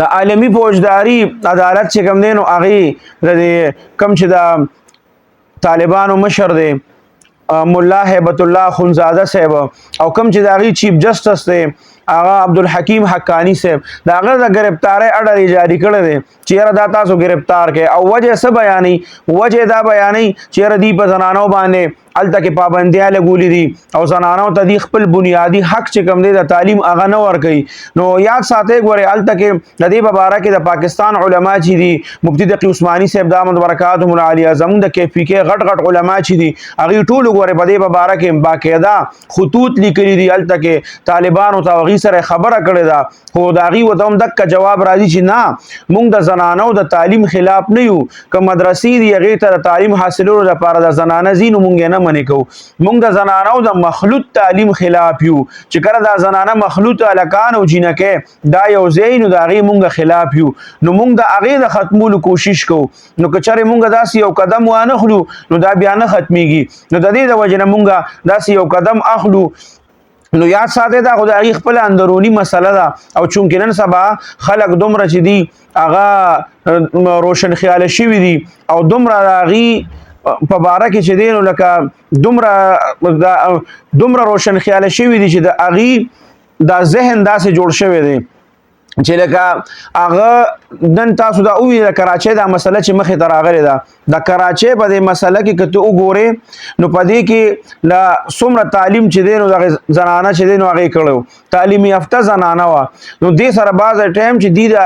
د عالمی فوجداري عدالت چې کوم دی نو هغه د کم چې د طالبانو مشر دی مولا هیبت الله خونزاده صاحب او کم چې د هغې چیف جسټس دی هغه عبدالحکیم حقانی صاحب د هغه د گرفتارۍ اډر یې جاري کړی دی چې یاره دا تاسو گرفتار کړئ. او وجه څه بیانوي؟ وجه دا بیانوي چې یاره دی په زنانو باندې هلته کې پابندیا لګولې دي او زنانو ته دی خپل بنیادی حق چې کوم دی د تعلیم هغه نه ورکوي. نو یاد ساتئ ګورئ، هلته کې د دې په باره کې د پاکستان علما چې دي، مفتی تقي عثماني صاحب دامت برکاتهم العالیه، زموږ د کې پی کې غټ غټ علما چې دي، هغوی ټولو ګورئ په دې په باره کې باقاعده خطوط لیکلي دي. هلته کې طالبانو ته هغوی سره خبره کړې ده، خو د هغوی ورته هم دکه جواب راځي چې نه، موږ د زنانو د تعلیم خلاف نه یو. که مدرسې دي، هغې ته د تعلیم حاصلولو لپاره د زنانه ځي، نو موږ یې نه منې کوو. موږ د زنانو د مخلوط تعلیم خلاف یو، چې کله دا زنانه مخلوط هلکان او جینکۍ دا یو ځای، نو د هغې موږ خلاف یو. نو موږ د هغې د ختمولو کوشش کوو. نو که چېرې موږ داسې یو قدم وانخلو، نو دا بیا نه ختمیږي. نو د دې د وجې نه موږ داسې یو قدم اخلو. نو یاد ساته، دا خو د هغې خپله اندروني مسله ده. او چونکې نن سبا خلک دومره چې دي هغه روشن خیاله شوي دي او دومره د هغې په باره کې چې دی نو لکه دومره روشن خیاله شوي دي چې د هغې دا ذهن داسې جوړ شوی دی چې لکه هغه نن تاسو دا وویل، د کراچۍ دا مسله چې مخې ته راغلې ده، د کراچۍ په دې مسله کې که ته وګورې، نو په دې کې لا څومره تعلیم چې دی نو دغه زنانه چې دی نو هغې کړی، تعلیم یافته زنانه وه. نو دې سره بعضې ټایم چې دی د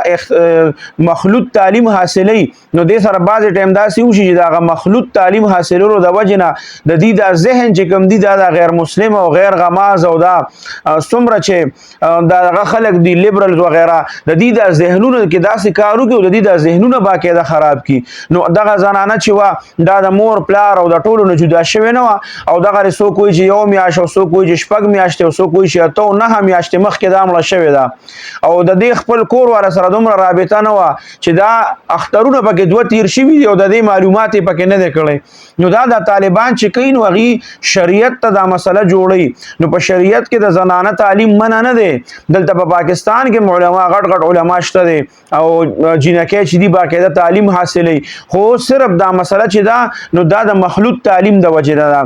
مخلوط تعلیم حاصلوي، نو دې سره بعضې ټایم داسې وشي چې د هغه مخلوط تعلیم حاصلولو د وجې نه د دې دا ذهن چې کوم دی، دا د غیر مسلم او غیر غماز او دا څومره چې دا هغه خلک دي، لیبرلز وغیرہ، د دې د ذهنونو کې داسې کار وکړي او د دې د ذهنونه باقاعده خراب کړي. نو دغه زنانه چې وه، دا د مور پلار او د ټولو نه جدا شوې نه وه. او دغه څوک وایي چې یو میاشت او څوک وایي چې شپږ میاشتې او څوک وایي چې 8 او 9 میاشتې مخکې دا مړه شوې ده. او د دې خپل کور والا سره دومره رابطه نه وه چې دا اخترونه پکې دوه تیر شوي دي او د دې معلومات یې پکې نه دی کړی. نو دا د طالبان چې کوي، نو هغوی شریعت ته دا مسله جوړوي. نو په شریعت کې د زنانه تعلیم منع نه دی. دلته په پاکستان کې علما، غټ غټ علما شته دي او جینکۍ چې دي باقاعده تعلیم حاصلوي. خو صرف دا مسله چې دا نو دا د مخلوط تعلیم د وجې نه ده.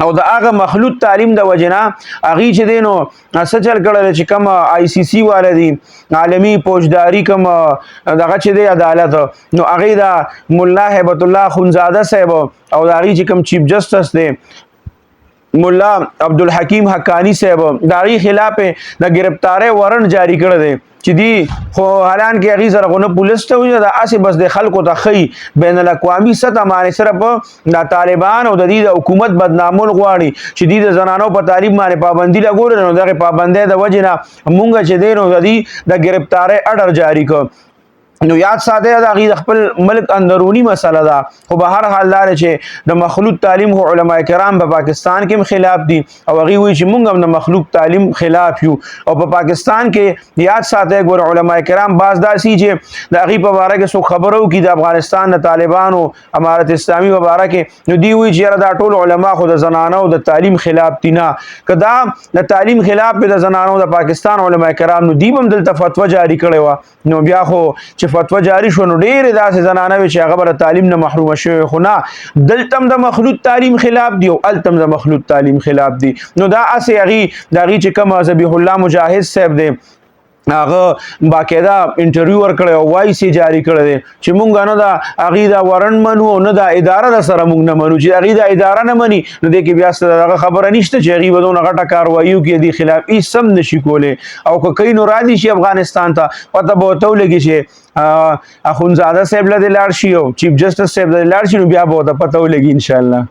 او د هغه مخلوط تعلیم د وجې نه هغوی چې دی نو څه چل کړی چې کوم آی سی سی والا دي، عالمي فوجداري کوم دغه چې دی عدالت، نو هغې دا ملا هیبت الله خونزاده صاحب او د هغې چې کوم چیف جسټس دی ملا عبدالحکیم حقانی صاحب، د هغې خلاف د ګرفتارۍ وارنټ جاری کړی دی. چې دی خو حالان کې هغې سره خو نه پولیس ته وي، دا هسې بس د خلکو ته ښیي. بین الاقوامي سطح باندې صرف د طالبان او د دې د حکومت بدنامول غواړي چې دی د زنانو په تعلیم باندې پابندي لګولې، نو دغه پابندۍ د وجې نه مونږ چې دی نو د دې د ګرفتارۍ اډر جاری کړ. نو یاد ساته، دا غي د خپل ملک اندرونی مسله ده. خو به هر حال دار چې د مخلوط تعلیم هو علما کرام په پاکستان کې خلاف دي او هغه وی چې مونږ هم د مخلوط تعلیم خلاف یو. او په پاکستان کې یاد ساته ګور، علما کرام باز داسي چې د هغه په باره کې څو خبرو کې د افغانستان د طالبانو امارت اسلامي په باره کې، نو دی وی چې دا ټول علما خو د زنانو د تعلیم خلاف دي. نه، کدا د تعلیم خلاف د زنانو د پاکستان علما کرام، نو دی هم دلته فتوا جاری کړي و. نو بیا خو چې فتوا جاری شو، نو ډېر داسې زنانه وي چې هغه بر تعلیم نه محروم شوی. خو نه، دلته هم د مخلوط تعلیم خلاف دی او هلته هم د مخلوط تعلیم خلاف دی. نو دا اسې هغې د هغې چې کوم ذبیح الله مجاهد صاحب دی، هغه باقاعده انټرویو ورکړی او وایس یې جاری کړی دی چې مونږ نه دا هغې دا وارنټ منو او نه دا اداره د سره مونږ نه منو. چې هغې دا اداره نه مني، نو دې کې بیا څه دغه خبره نشته چې هغې به دونه غټه کاروایي وکړي، دې خلاف هېڅ هم نشي کولی. او که کوي، نو را دي شي افغانستان ته، پته به ورته ولګي چې اخوندزاده صاحب له دې لاړ شي او چیف جسټس صاحب له دې لاړ شي، نو بیا به ورته پته ولګي انشاءالله.